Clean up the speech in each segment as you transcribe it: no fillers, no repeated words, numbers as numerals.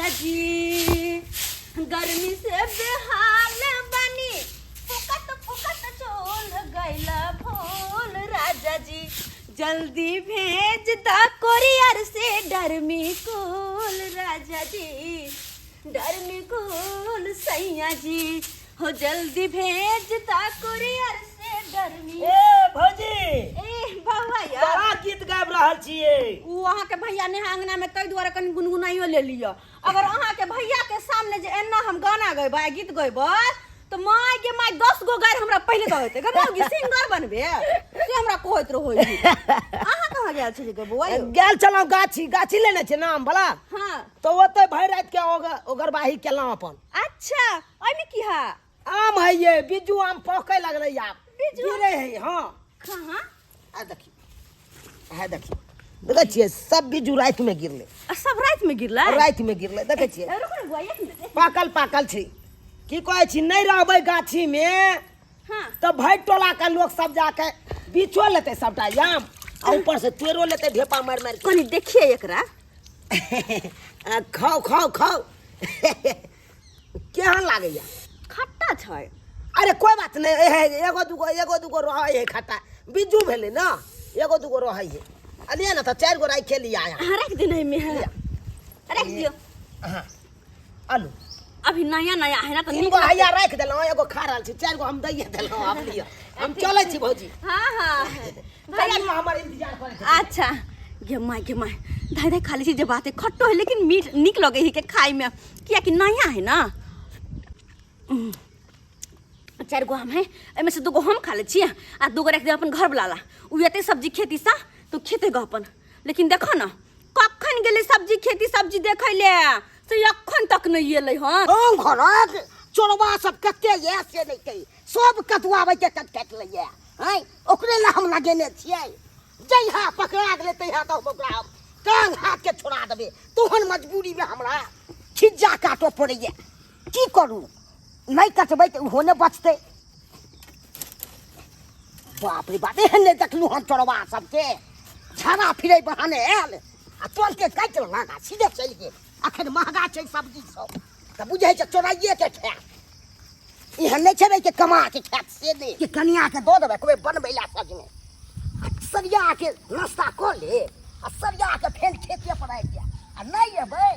राजा जी, गर्मी से बेहाल बनी, फुकत फुकत चोल गैला भोल राजा जी, जल्दी भेज द कोरियर से डरमी कुल राजा जी, डरमी कुल सैया जी, हो जल्दी भेज द कोरियर से डरमी। ए भौजी। ए बाबा यार, बड़ा गीत गाबि रहल छियै। उ अहाँ के भैया नेहा अंगना में, ताहि दुआरे कनि गुनगुनाइयो ले लिअ। अगर अहाँ के भैया के सामने जे एना हम गाना गएबै, गीत गएबै, तऽ माय के my 10 गो गारि हमरा पहिले दऽ देतै। गे मौगी, सिंगर बनबे से हमरा कहैत रहै। अहाँ कहाँ गेल छलियै गे बौआ यौ? गेल छलहुँ गाछी, गाछी लेने छै ने आम वाला। हाँ। तऽ ओतै भरि राति के ओगरबाही केलहुँ अपन। अच्छा, ओहिमे की है? आम है ये बिज्जू आम, पकै लगलै आब। बिज्जू आम? गिरे है, हाँ। कहाँ? आ देखियौ, आ देखियौ, देखै छियै सब बिज्जू राति में गिरलै। आ सब राति में गिरलै? राति में गिरलै, देखै छियै। ए, रुकू ने बुआ, एक मिनट, एक मिनट। पाकल पाकल छै। की कहै छी, नहि रहबै गाछी में तऽ भरि टोला के लोक सब जाके बिछो लेतै सबटा आम, आ ऊपर से तोड़ो लेतै ढेपा मारि मारि कनि देखिए एकरा। के। आ, खाउ खाउ खाउ। केहन लागैया? खट्टा छै। अरे कोई बात नहीं, ए, एगो दूगो, एगो दूगो रहै है खट्टा, बिज्जू भेलै ने, एगो दूगो रहै है। आ लिअ ने तऽ 4 गो राखि लिअ यहाँ। अहाँ राखि दियौ ने एहिमे, राखि दियौ। हाँ, आलू अभी नया नया है ना, तऽ 3 नीक गो लगतै। हैया राखि देलहुँ, एगो खा रहल छी, 4 गो हम दैये देलहुँ। आब लिअ, हम चलै छी भौजी। हाँ हाँ। चलू, हमर इंतजार करै छी। अच्छा गे my, गे my, धाइ धाइ खाली छी जे बात है, खट्टो है लेकिन मीठ नीक लगे है के खाय में, कियाकि नया है ना। 4 गो आम है, एहिमे से 2 गो हम खा लै छियै आ 2 गो राखि देब अपन घर वाला ला। उ एते सब्जी खेती सा तो खेते गो अपन। लेकिन देखो ना कखन गेलै सब्जी खेती सब्जी देखै ले, से अखन तक नहीं एलै हन। गाँव घरक चोरबा सब कते ये से नहीं कही, सब कदुआबै के कट काटि लैये हैं, ओकरे ला हम लगेने छियै। जहिया पकड़ा गेलै तहिया तऽ हम ओकरा टांग हाथ के छोड़ा देबै। तोहन मजबूरी में हमरा खिज्जा काटऽ पड़ैये, की करू, नहि कटबै तऽ ओहो नहि बचतै। बाप रे बाप, एहन नहि देखलहुँ हम चोरबा सबके। झाड़ा फिरै बहाने आयल आ तुरन्ते काटि लेलक आ सीधे चलि गेल। अखन महगा छै सब्जी सब, तऽ बुझै छै चोराइए के खायत। एहन नहि छै के कमा के खायत, से नहि कि कनियाके दऽ देबै कोइ बनबै लए सजने, आ सरिया के नाश्ता कऽ ले आ सरिया के फेर खेते पर आबि जाय। आ नहि एबै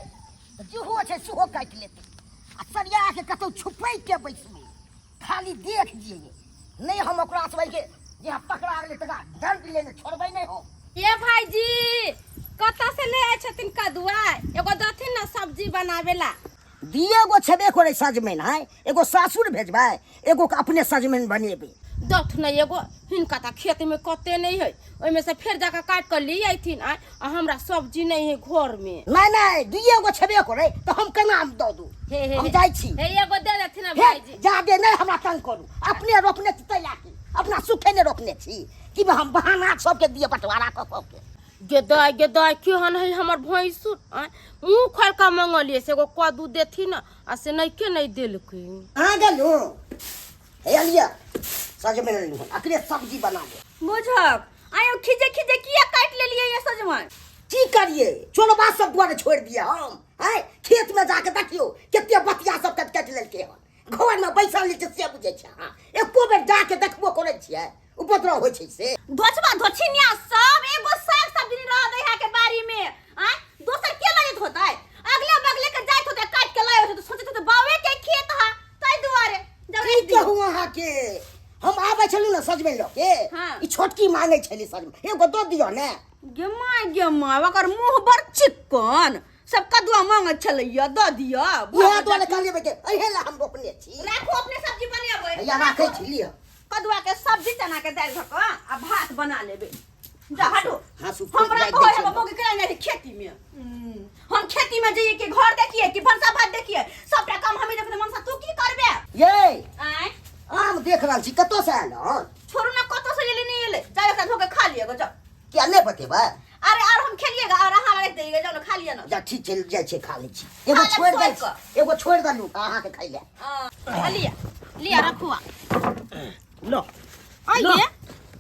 तऽ जेहो छै सेहो काटि लेतै। आ सरिया के कतहु छुपैक के बैसबै, खाली देख जियै नहि हम ओकरा सबके जे हम पकड़ा गेलै तकरा दर्द लेने छोड़बै नहि हम। ए भाईजी, कतऽ से ले आयल छथिन कदुआ? एगो दथिन ने सब्जी बनावे ला। दिए गो छेबे करै सजमनि है, एगो सासुर भेजबै, एगो के अपने सजमनि बनेबै। दथ ने एगो, हिनका तऽ खेत में कते नहीं है, ओहिमे से फेर जाके काटि कऽ ली अयथिन। आय आ हमरा सब्जी नहीं है घर में। नहीं नहीं, दुइये गो छेबे करै तऽ हम केना दऽ दू? हे हे, हम जाइ छी। हे एगो दे देथिन ने हे, भाईजी। जादे नहीं हमरा तंग करू, अपने रोपने छी तै लाके, अपना सुखे ने रोपने छी कि हम बहाना सबके दिए बंटवारा कऽ कऽ के। गे दाय, गे दाय, केहन है हमर भैंसुर? आँय, मुँह खोल कऽ मंगलियै से एगो कद्दू देथिन आ से नहि के नहि देलकै। अहाँ गेलहुँ? हे लिअ सजमनि लेलहुँ, अकरे सब्जी बना ले। बुझक आयो, खिजे खिजे किया काटि लेलियै ये सजमनि? की करिए, चोरबा सब दुआरे छोड़ि दिए हम। आँय, खेत में जाके देखियौ कते बतिया सब काटि काटि लेलकै हन। घर में बैसल जे छै से बुझै छै अहाँ? एको बेर जाके देखबो करै छियै? उपद्रव होइ छै से धोचबा धोछिनिया सब एगो साग सब्जी नहीं रह दै है के बाड़ी में। आँय, दोसर के लजैत होतै? अगले बगले के जाइत होतै, काटि के लाइ होतै, तऽ सोचैत होतै बावे के खेत है, ताहि दुआरे जब की राखि दियौ। कहू अहाँके, हम आबै छलहुँ ने सजमनि लऽ के, हाँ। ई छोटकी मांगै छली सजमनि, एगो दऽ दिअ ने। गे my, गे my, ओकर मुँह बड़ चिक्कन, सब कदुआ मांगै छलैया, दऽ दिअ। इएह दुआरे कहलियै के एहे ला हम रोपने छी। राखू, अपने सब्जी बनेबै। हैया राखै छी, लिअ। कदुआ के सब्जी, चना के दालि धऽ कऽ आ भात बना लेबै। जा हटू। हाँसू हमरा राखि दै कहै छियै। हम मौगी केना जाइ खेती में? हम खेती में जइए कि घर देखिए कि भनसा भात देखिए, सबटा काम हमी देखते। मनसा, तू की करबे? ये आँय, आम देख रहल छी, कतऽ से आयल हन? छोड़ू ना, कतऽ से एलै नहि एलै, जा एकरा धो के खा लिअ गो, जाओ। किया नहि बतेबै? अरे और हम खेलिएगा और अहाँ राखि दैएगा, जाओ ना खा लिअ ना। जा ठीक छै, जाइ छै, खा लै छी। एगो खा लेब छोड़ि दै सोचि छी, एगो छोड़ि देलहुँ अहाँके खाइ लए। आ, लिअ लिअ, रखू। लो। आइए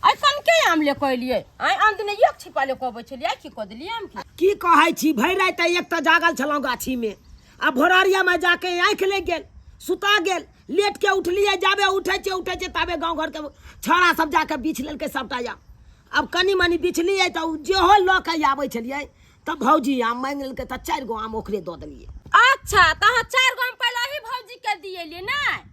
ऐसन के आम ले कऽ एलियै? आइ आन दिने एक छिपा ले कऽ अबै छलियै, आइ की कऽ देलियै आम के? की कहै छी, भरि राति एक तऽ जागल छलहुँ गाछीमे आ भोरारियामे जाके आँखि लागि गेल सुता गेल लेट के उठलियै जाबे उठै छै उठै छै ताबे गाँव घरके छौड़ा सब जाके बीछ लेलकै सबटा आम आब कनि मनि बिछलियै तऽ ओ जेहो लऽ के आबै छलियै तऽ भौजी आम मांगि लेलकै तऽ चारि गो आम ओकरे दऽ देलियै। अच्छा तऽ अहाँ चारि गो आम पहिले अही भौजी के दिएलियै नै?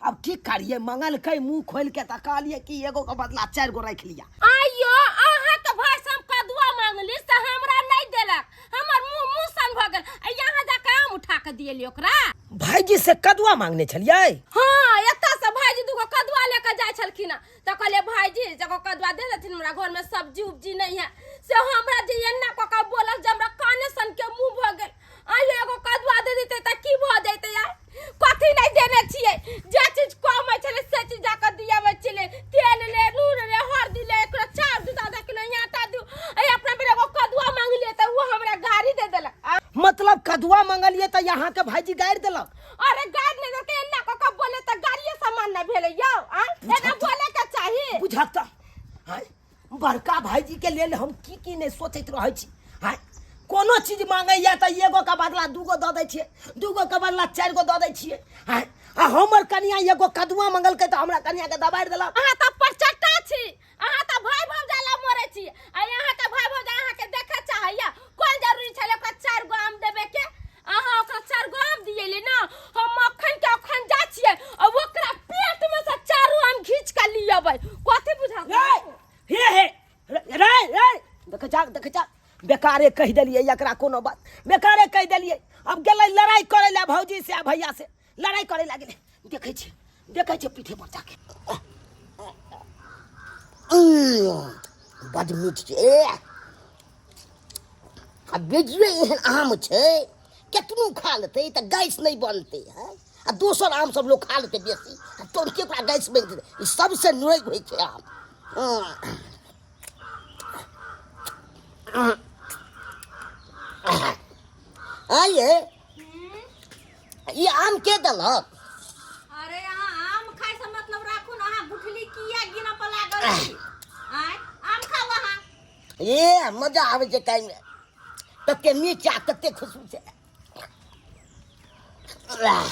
आब की करियै मंगलकै मुँह खोलि के तऽ कहलियै कि एगो के बदला चारि गो राखि लिअ। आइयो अहाँके भाय से हम कदुआ मांगली से हमरा नहि देलक हमर मुँह मुँह सन भऽ गेल आ यहाँ जाके आम उठा के दिएली ओकरा। भाईजी से कदुआ मांगने छलियै? हाँ एतऽ से भाईजी दूगो कदुआ लेके जाइ छलखिन हँ तऽ कहलियै भाईजी जगह कदुआ दे देथिन हमरा घर में सब्जी उब्जी नहीं है से हमरा जे एना कऽ कऽ बोलल जे हमरा काने सन के मुँह भऽ गेल आइयो एगो कदुआ दे देते तऽ की भऽ जैते यार कथी नहीं देने छियै जे चीज कम होइ छलै से चीज जाकऽ दियाबै छलै तेल ले नून ले हरदी ले एकरा चाउर दू आधा किलो आटा दू अइ अपना बेर एगो कदुआ मांगलियै तऽ ओ हमरा गाड़ी दे देलक। मतलब कदुआ मंगलियै तऽ यहाँ के भाईजी गारि देलक? अरे गाड़ नहीं देलकै एना कऽ कऽ बोले तऽ गाड़िए सामान ना भेलै यौ आँय एना बोले के चाही। बुझक तऽ आँय बड़का भाईजी के लेल हम की की नहि सोचैत रहै छी आँय कोनो चीज मांगैया तऽ एगो के बदला दूगो दऽ दै छियै दूगो के बदला चारि गो दऽ दै छियै आँय आ हमर कनिया एगो कदुआ मंगलकै तऽ हमरा कनिया के दबारि देलक। अहाँ तऽ परचट्टा छी अहाँ तऽ भाय भौजाइ ला मरै छी आ अहाँ के भाय भौजाइ अहाँ के देखे चाहैया कोन जरूरी छलै ओकरा चारि गो आम देबे के अहाँ ओकरा चारि गो आम दिएली ना हम अखन के अखन जा छियै आ ओकरा पेट में से चारू आम घीच के लियबै कथी बुझा हे हे हे रे रे देख जा देख जा बेकारे कहि देलियै एकरा कोनो बात बेकारे कहि देलियै अब गेलै लड़ाइ करै लए भौजी से आ भैया से लड़ाइ करै लए गेलै देखै छियै देखै छियै पीठे पर जाके। बड मीठ छै आ बेजियो एहन आम छै केतनो खा लेतै तऽ गैस नहि बनतै है आ दोसर आम सब लोक खा लेतै बेसी आ तुरन्ते ओकरा गैस बनि जेतै। ई सबसँ निरोग होइ छै आम। आइए ई आम के देलक? अरे अहाँ आम खाय से मतलब राखू ना, अहाँ गुठली किया गिनऽ पर लागल छी? आँय आम खाउ अहाँ। ए मजा आबै छै खायमे, तते मीठ आ तते खुशबू छै। हाँ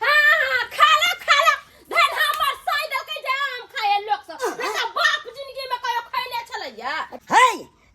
हाँ खा लो खा लो धन हमर साई देलकै जे आम खाए लोक सब नहीं तऽ बाप जिंदगी में कहियो खैले छलैया। हे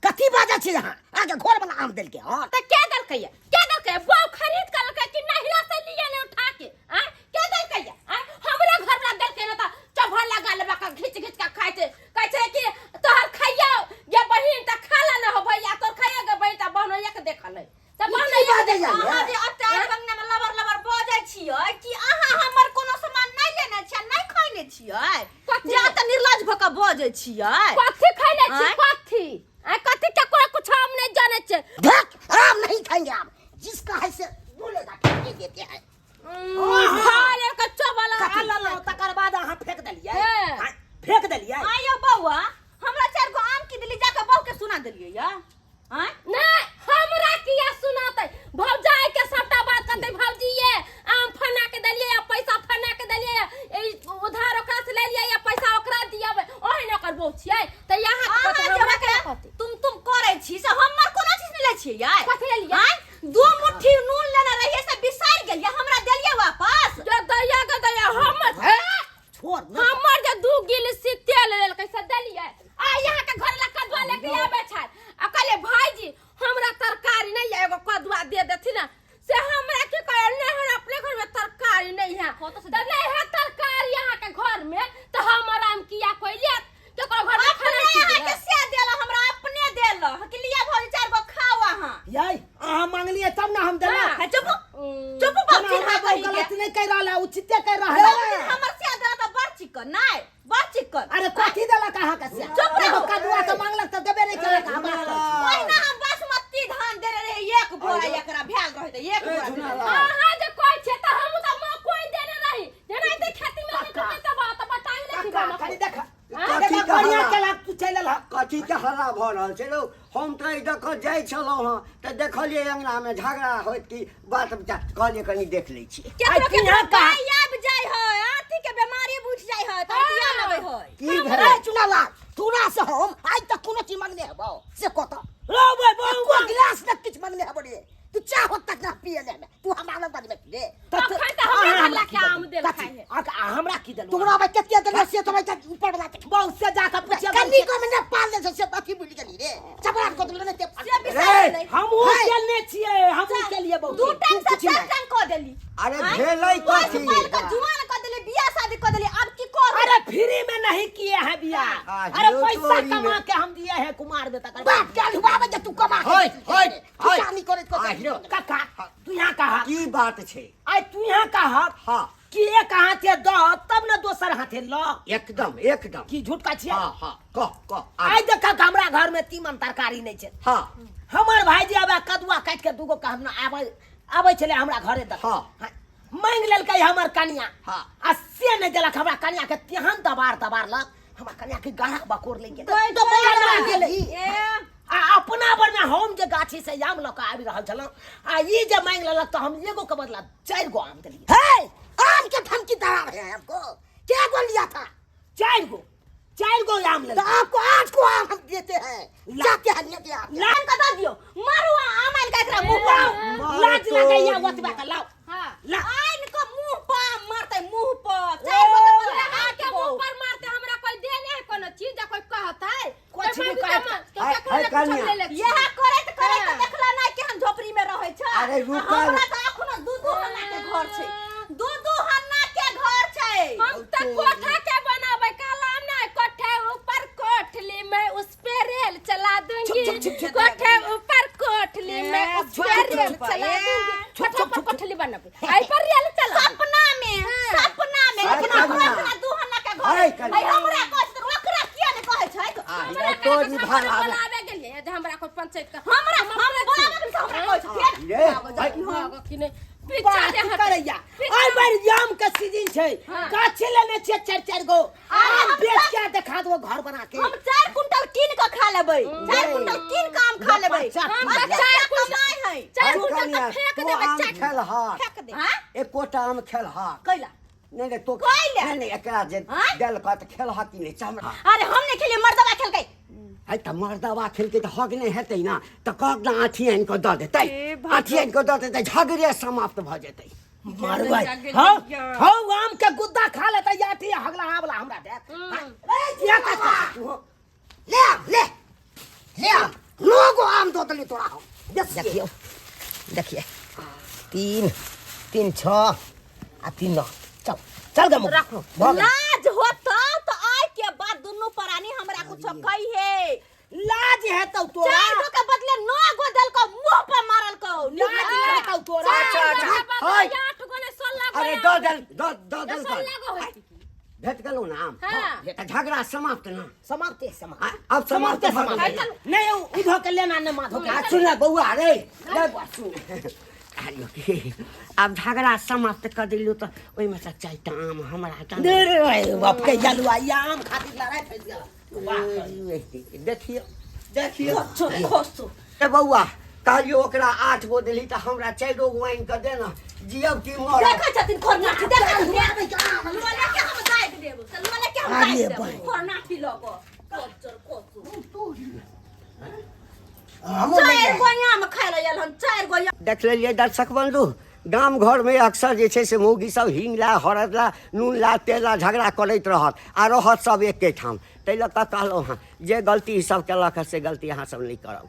कथी बाजै छी अहाँ? अहाँके घर वाला आम देलकै हँ? तऽ के देलकै या? के देलकै? बौ खरीद के लेलकै कि नहिरा से लिए ले उठा के? आँय के देलकै या? आँय हमरा घर वाला देलकै ना तऽ चौभर लगा लेबा के घीच घीच के खाइ छै। कहै छै कि तोहर खइयौ गे बहिन तऽ खा ले ना हो भैया, तोहर खइयौ गे बहिन तऽ बहनोइया के देखल है। तऽ ई की बहनोइया के बाजैया देखल। अहाँ जे एते आइ अंगना में लबर लबर बजै छियै कि अहाँ हमर कोनो सामान नहि लेने छियै नहि खैने छियै? कथी? जे एते निर्लज भऽ कऽ बजै छियै। कथी खैने छी? आँय? कथी? आँय कथी के कोई कुछ हम नहीं जाने छे। देख आम नहीं खाएंगे आप, जिसका है से बोलेगा नहीं देते हैं। खा ले कच्चा वाला। खा लेलहुँ तकर बाद अहाँ फेंक देलियै। हाँ। आँय, फेंक देलियै। आइयो बौआ हमरा चारि गो आम की देली जाके बहू के सुना देलियै या? आँय? नहीं हमरा किया सुनाते, भौजाई के सबटा बात कहते भौजी ये आम फना के देलियै या पैसा फना के देलियै या ई उधार ओकरा से ले लियै या पैसा ओकरा दियबै ओहि ने ओकर बहू छियै तऽ यहाँ के अहाँ कहतै, जे हमरा हमरा के कहतै? तुम तुम करै छी से हमर कोनो चीज नहि लै छियै यार। कथी लेलियै? आँय? दू मुट्ठी नून लेने रहियै से बिसरि गेलियै, हमरा देलियै वापस? जे दैया के दैया हमर छोड़ न। हमर जे दू गिलसी तेल लेलकै से देलियै। आ यहाँ के घर ला कदुआ लेके आबै छै आ कहलियै भाईजी हमरा तरकारी नहीं है एगो कदुआ दे देथिन ना से हमरा की कहल नहीं हमरा अपने घर में तरकारी नहीं है तो नहीं है तरकारी यहाँ के घर में तो हमर आम किया कोई लेत केकरो घर में अपने खाना की अहाँ के से देल हमरा अपने देल कि लिया भौजी चारि गो खाओ अहाँ। यै अहाँ मांगलियै तब ना हम देलहुँ। हाँ, चुप चुप कोना बाप हमरा चिन्हा बहु कही के। गलत नहीं कहि रहल है, उचिते कहि रहल है। हमर से देल तऽ बड़ चिकन नहीं बड़ चिकन। अरे कथी देलक अहाँ के से? चुप रहो। एगो कदुआ तऽ मांगलक तऽ देबे नहीं केलक, अहाँ बात करै छी। ओहिना हम बासमती धान देने रहे एक बोरा एकरा भेल रहे तऽ एक बोरा देने रहे। अहाँ जे कहै छियै तऽ हमहूँ तऽ माँ कोइ देने रही जेना एते खेती में कक्का। तऽ बात बताइ नहि कक्का, कनि देख। हाँ? देखा, कथी के बढ़िया हल्ला? केलक तू चलि एलहक। कथी के हल्ला भऽ रहल छै रौ? हम तऽ एहि दऽ कऽ जाइ छलहुँ हँ तऽ देखलियै अङ्गनामे झगड़ा होइत कि बात विचार, कहलियै कनि देख लै छियै। केकरो आइ केकरो किन्हा कहा? पाइ आबि जाइ है, अथी के बेमारी बुझि जाइ है, तऽ किया लगै है? की भेलै? रे चुनाला, तोरा से हम आइ तक कोनो चीज मांगने हेबौ से कह तऽ। रौ बे, बौ, एको गिलास तक किछु मांगने हेबौ रे। तू इच्छा हो तक ना पिए ले तू हमरा लग बदमे रे। तखन तऽ हमरा अहाँ घर लऽ के आम देल कथी? खाइ है। आ हमरा की देलहुँ? तोरा भाई कते देने से तोरा के ऊपर वाला के बहुत से जाके पूछिए। कनी को में ने पाल ले से अथी भूल गेली रे, चपराट को देले ने ते। से बिसरि गेलै। हमहूँ है। केने छियै, हमहूँ केलियै बहुत। दू टाइम से किछु चारि नहि। टाइम कऽ देली। अरे आँय? भेलै पाँच कथी? पाल के जुआन कऽ देली, बियाह शादी कऽ देली, आब की करू? अरे फ्री में नहीं किए हैं बियाह। हाँ, अरे जो पैसा चोरी कमा में। के हम दिए हैं कुमार में तकर। बाप के अधुआवे जे तू कमा के होय, देलही होय, रे। होय। किसानी करैत आ, करैत। हिरो। काका तू यहाँ कहा? की बात छै? आइ तू यहाँ कहा हाँ। कि एक हाथे दह तब ने दोसर हाथे ल। एकदम एकदम। की झूठ का छियै? हाँ हाँ, कह कह। आइ देखक हमरा घर में तीमन तरकारी नहीं छै। हाँ। हमर भाईजी आबे कदुआ काटि के दूगो के हम आबै आबै छलै हमरा घरे दऽ। हाँ। मांगि लेलकै हमर कनिया। हाँ। आ से नहि देलक, हमरा कनिया के तेहन दबार दबारलक, हमरा कनिया के गाड़ा बकोर लागि गेल। गई तो गई मर गेलै। ए। आ अपना पर में हम जे गाछी से आम लऽ के आबि रहल छलहुँ आ ई जे मांगि लेलक तऽ हम एगो के बदला 4 गो आम देलियै। हे, आम के धमकी दरा रहे हैं हमको। क्या गो लिया था? 4 गो, 4 गो आम तो लेलकै। आपको 8 गो आम हम देते हैं, जाते हैं लेके आते हैं। लाइन कऽ दऽ दियौ, मारू आ आम आनि कऽ एकरा मुँह पर। लाज लगैया ओतबा तऽ लाउ। हाँ। ला। आनि कऽ मुँह पर आम मारतै, मुँह पर। 4 गो के बदला हमरा 8 के गो। मुंह पर मारते, हमरा कोई देने है कोनो चीज, या कोई कहत है? कुछ कोई नहीं मांगी कहत। तो तो है- केकरो है ने कुछो कन्या। ले ले छी। इएह करैत करैत हाँ। देखला नहि केहन झोपड़ी में रहै छै। अरे रुकल। हमरा तऽ अखनो दू दू हन्ना के घर छै, दू दू हन्ना के घर छै। हम तो कोठा के बनावे कलाम ना, कोठे ऊपर कोठली में उस पे रेल चला दूंगी। चुप, चुप, चुप, कोठे ऊपर कोठली में ए, उस चुप, पे चुप, रेल चुप, चला ए। दूंगी। कोठा ऊपर कोठली बनाबे, आई पर रेल चला। सपना में, सपना में, अरे लेकिन कन्या। हमरा दू हन्ना के घर अरे है। कन्या। अरे हमरा कहै छै, ओकरा किया नहि कहै छै? आ, हमरा ये कहलक तोरी हमरा भाड़ा में। बोलावे गेलियै जे हमरा कोई पंचायत के हमरा हम बोलावे के हमरा कहै छै। ये, आब जा, हाँ, कि नहीं पीछा बात दे हट। करैया। आइ बार आम के सीजन छै, हाँ। गाछी लेने छियै 4 4 गो अरे आम हम बेच के देखा दो घर बना के। हम 4 कुंटल कीन के खा लेबै, 4 कुंटल कीन के आम खा लेबै। चार हम हम तऽ चार 4 कुंटल कमाइ है। 4 अरे कुंटल कन्या, तऽ फेंक तू देबै, आम चार खेलहक। फेंक दे। हाँ? एकोटा आम खेलहक। कैला? नहीं नहीं तो कैला? नहीं नहीं, एकरा जे हाँ? देलक तऽ खेलहक कि नहि चमड़ा। अरे हम नहि खेलियै, मर्दबा खेलकै। है तऽ मर्दबा खेलकै तऽ हक नहि हेतै ना, तऽ कहक ने आँठी आनि कऽ दऽ देतै, आँठी आनि कऽ दऽ देतै, झगड़े समाप्त भऽ जेतै। मरबै हँ हँ, आम के गुद्दा खा लेतै या अथी हगला आबला हमरा देत। हाँ, किया कह ले आम, ले ले आम, 9 गो आम दऽ देली तोरा हम। देखियौ देखिए 3 3 6 आ 3 9। चल चल गे राखो। भऽ गेल। लाज होता तो आइ के बाद दुनू प्राणी हमरा कुछो कहिए। लाज हेतौ तोरा। 4 गो के बदले 9 गो देलकौ, मुंह पर मारलकौ। लाज हेतौ तोरा। अच्छा, अच्छा, हाँ। है। 8 गो ने 16 गो अरे आम। दऽ देल दऽ दऽ देल 16 गो होइत। भेट गेलौ ना आम? हाँ। तऽ झगड़ा समाप्त ना? समाप्ते समाप्त। आ, आब समाप्त समाप्ते भऽ गेलै। समाप्त। नहीं उधो के लेना नहीं माधो के। आ सुन ना बौआ रे, ले बौआ सुन। कहलियौ कि आब झगड़ा समाप्त कऽ देलियौ तऽ ओहिमे सँ 4टा आम हमरा दऽ दे रे बाप के जलुआ, ई आम खातिर लड़ाई फंसि गेल। वाह। देखियौ देखियौ। खसो खसो। ए बौआ, कहलियौ ओकरा 8 गो देलही तऽ हमरा 4 गो आनि कऽ दे ने, जियब कि मरब? देखै छथिन खोरनाठी, देखै छथिन। लोले के हम दागि देब, से लोले के हम अरे दागि देब। बाई। खोरनाठी लऽ कऽ। खच्चर खसो। हमहूँ 4 गो आम खाय लए आयल हन, 4 गो आम। देख लेलियै दर्शक बंधु, गाम घरमे अक्सर जे छै से मौगी सब हींग ला हरद ला नून ला तेल ला झगड़ा करैत रहत आ रहत सब एके ठाम। ताहि लऽ कऽ कहलहुँ हँ जे गलती ई सब केलक हँ से गलती अहाँ सब नहि करब।